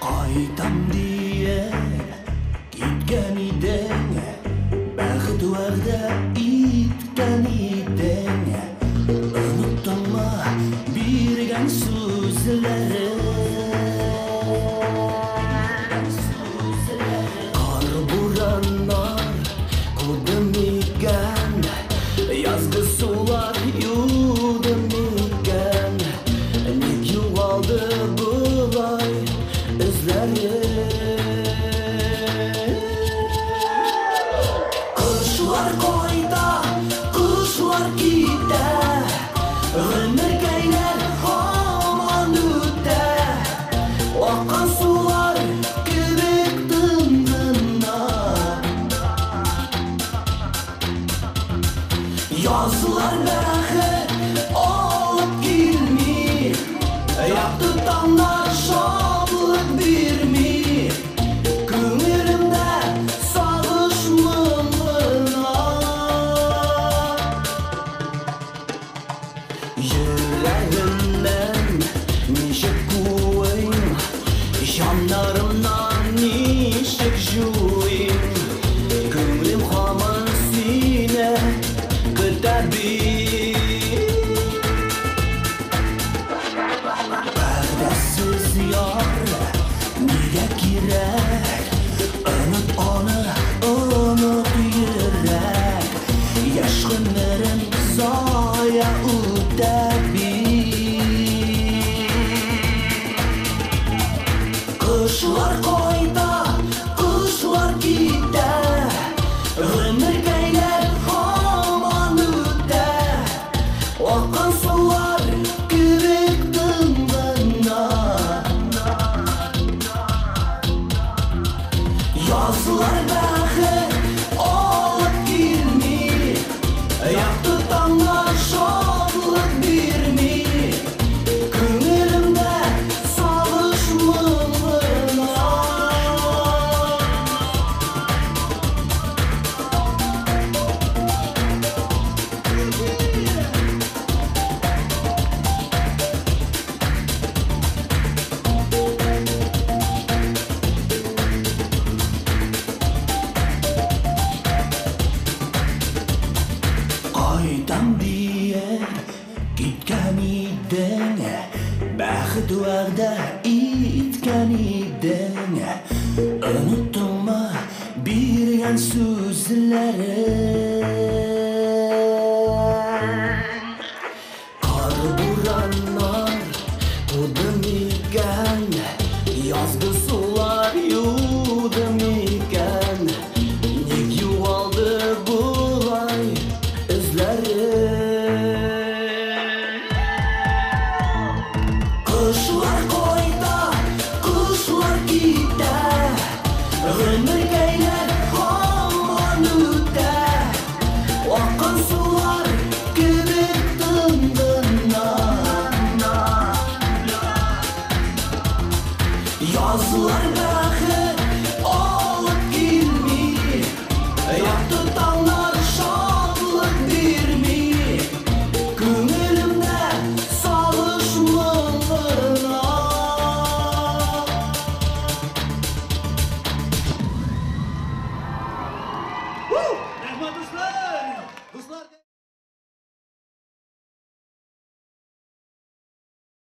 Кайтам диеп киткән идең, бәхет вәгъдә иткән идең. Оныттыңмы биргән сүзләрен? Кар бураннар куды микән, язгы сулар юды микән? Ник югалды болай эзләрең? Кышлар кайта, кышлар китә, гомеркәйләр һаман үтә. Аккан сулар кебек тын гына. Язлар бәхет алып килми, якты таңнар шатлык бирми. Күңелемдә сагыш моң гына. Йөрәгемнән ничек куыйм, җаннарымнан ничек җуыйм? Күңелем һаман сине көтә бит. Вәгъдәсез яр нигә кирәк? Оныт аны, оныт йөрәк. Яшь гомерем зая үтә бит. Кышлар кайта, кышлар китә, гомеркәйләр һаман үтә. Аккан сулар кебек тын гына. Язлар бәхет алып килми, якты таңнар шатлык бирми. Күңелемдә сагыш моң гына. Кайтам диеп киткән идең, бәхет вәгъдә иткән идең. Оныттыңмы биргән сүзләрен? Кар бураннар куды микән, язгы сулар юды микән? Ник югалды болай эзләрең? Кышлар кайта, кышлар китә, гомеркәйләр һаман үтә. Аккан сулар кебек тын гына. Язлар